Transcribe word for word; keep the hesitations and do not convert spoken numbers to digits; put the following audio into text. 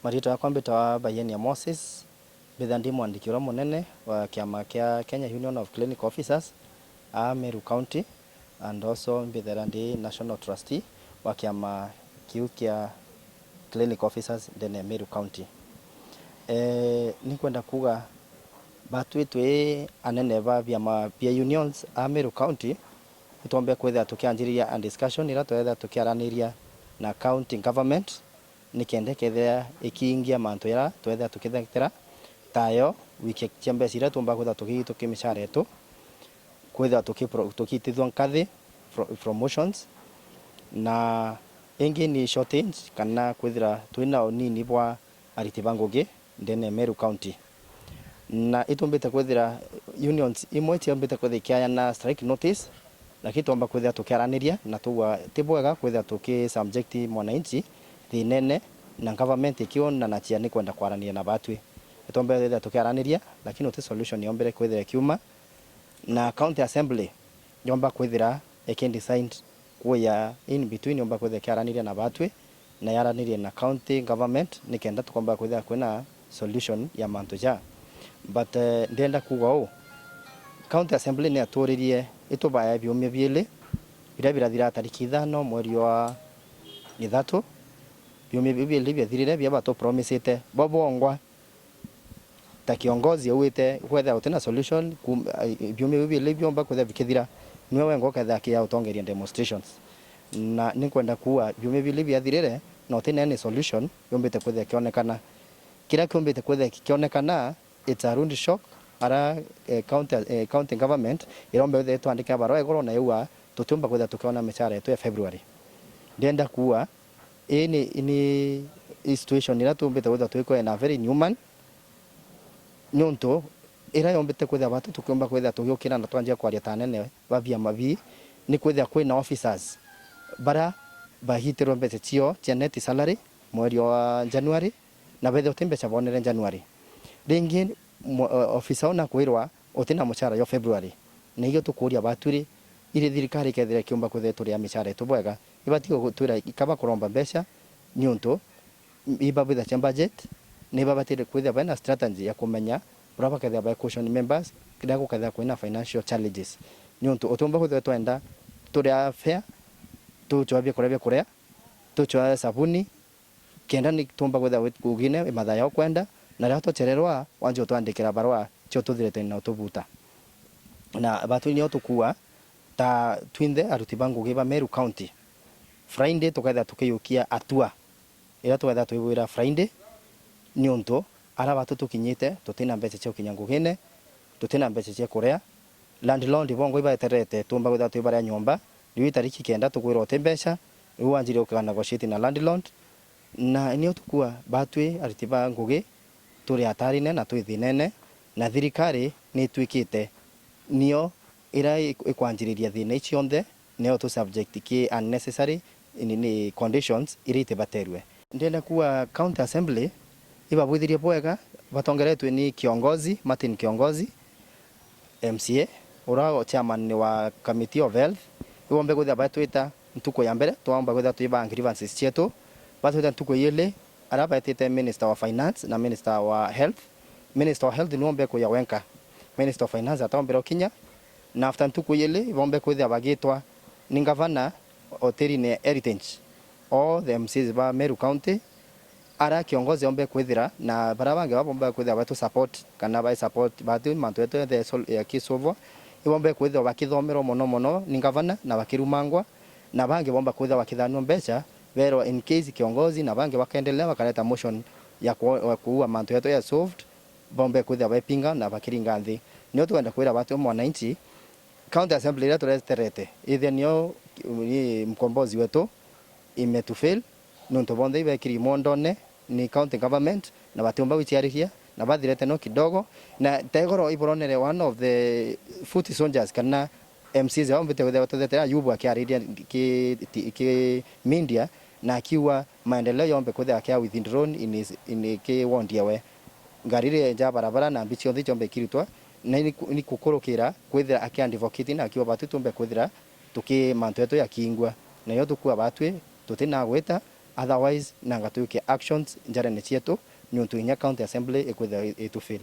Mariitwa yakwa mbitawa Bayenia Moses, mbitha ndi mwandiki uria munene wa kiama kia Kenya Union of Clinical Officers a Meru County, and also mbithaira ndi national trustee wa kiama kiu kia clinical officers ndene ya Meru County. Eh, ninkwenda kuuga batwi twi anene ba biama bia unions a Meru County, itwombe kwithira tukianjiriria a discussion iria twethira tukiaraniria na county government, nikenda ikethira ikiingia mantu jaria twethira tukithetera, tayo wikia cia mbeca iria tuumba kwithira tuki-, tuki mishara yetu, kwithira tuki-, tukitithua nkathi, pro-, promotions, na ingi ni shortage kana kwithira twina unini bwa ariti ba ngugi ndene ya Meru County. Na itumbite kwithira unions imwe ciambite kwithira ikiayana strike notice, lakini twomba kwithira tukiaraniria na tugua ti bwega kwithira tuki subject mwananchi thinene na government ikiona na cia ni kwenda kwaraniria na batwi. Itumbite kwithira tukiaraniria, lakini uti solution yombire kwithira ikiuma, na county assembly yomba kwithira iki decide kuya in between, yomba kwithira ikiaraniria na batwi na yaranirie na county government nikenda tukomba kwithira kwina solution ya mantu ja. But, eh, ndienda kuuga uu, county assembly ni yaturirie itubae biumia biili biria birathira tariki ithano mweri wa ithatu. Biumia biu biili biathirire, bia batupromisite bo bongwa ta kiongozi auite kwethira utina solution, kum-, ai-, biumia biu biili biomba kwithira bikithira, niwe wengwa ukethira akia utongeria demonstrations. Na ninkwenda kuuga biumia biili biathirire na utina any solution yombite kwithira ikionekana. Kiria kiombite kwithira gikionekana, it's a rude shock, ara, eh, county, eh, county government iromba kwithira itwandikira barua iguru na yauga tutiumba kwithira tukiona michara yetu ya February. Ndienda kuuga, ii ni, ni situation iria tumbite kwithira twikwa in a very inhuman, niuntu iria yombite kwithira batu tukiumba kwithira tugiukira na twanjia kwaria ta anene ba biama bii, ni kwithira kwina officers baria bagitirwe mbeca ciao cia net salary mweri wa January, na bethira uti mbeca bonere January. Ringi mwa-, o-, officer una kwirwa utina muchara yo February. Na igio tukuuria batwiri, iri thirikari ikethira ikiumba kwithira ituria michara yetu bwega, ibati gutwira ikaba kuromba mbeca, niuntu ibabwitha cia budget, ni babatire kwithira bena strategy ya kumenya buria bakethira ba caution members riria gukethira kwina financial challenges. Niuntu utiumba kwithira twenda turia fair, tuchwa biakuria bia kuria, tuchwa sabuni, kenda ni tumba kwithira wi-, kugine mathaa ya ukwenda, na riria tuchererwa, wanjia utwandikira barua cia ututhirite na utubuta. Na batwi nio tukua ta twinthe aruti ba ngugi ba Meru County, Friday tukethira tukiyukia atua iria tukethira twibwira Friday, niuntu ara batu tukinyite tutina mbeca cia ukinya ngugine, tutina mbeca cia kuria, landlord bongwa ibaeterete tumba kwithira twi baria nyomba, riu itariki kenda tukwirwa uti mbeca, riu wanjire uka negotiate na landlord. Na nio tukua batwi ariti ba ngugi turi atarine na twi thinene, na thirikari ni itwikite nio iria ik-, ikwanjiriria thina ici cionthe, nio tu subject ki unnecessary ni, ni conditions iria itibaterwe. Ndienda kuuga County Assembly ibabwithirie bwega, batongeretwe ni Kiongozi, Martin Kiongozi, M C A, uria chairman ni wa Committee of Health, ibombe kwithira batwita ntuku ya mbere, twamba kwithira twiba grievances cietu, batwita ntuku ya ili, aria betite Minister wa Finance na Minister wa Health. Minister wa Health niwe ombe kuya wenka, Minister of Finance ataombire ukinya, na after ntuku ya ili, ibombe kwithira bagitwa ni ngavana hotelini ya Heritage, all the M Cs ba Meru County, ara kiongozi ombe kwithira, na bara bangi babomba kwithira batu support, kana bai support batu mantu yetu yonthe ya sol-, ya kisolvo, ibombe kwithirwa bakithomerwa mono mono ni ngavana na bakirumangwa, na bangi bomba kwithirwa bakithanua mbeca, berwa in case kiongozi na bangi bakaendelea bakareta motion ya ku-, ya kuua mantu yetu ya solved, bombe kwithirwa baipinga na bakiringa nthi. Nio tukwenda kwira batu mwananchi, County Assembly iria tureterete, ithe nio, ni mkombozi wetu, imetufail, nontu bonthe ibekiri imondone ni county government, na batiumba gwiciariria, na bathirete no kidogo, na tegoro iboronere one of the foot soldiers, kana M Cs ao mbite kwithirwa batuthetera, Ayubu akiariria ki, ti, ki media, na akiuga maendeleo yombe kwithirwa akia withdrawn in his, in ki ward yawe. Ngari iria ja barabara na mbi cionthe cionbe ikiritwa, na ni ku-, ni kukurukira kwithira aki advocate na akiuga batu tumbe kwithira tuki mantu yetu yakingwa. Nayo tukua batwi, tutina gwita, Otherwise, nanga twike actions njarene cietu, niuntu inya county assembly ikwithirwa i-, itu fail.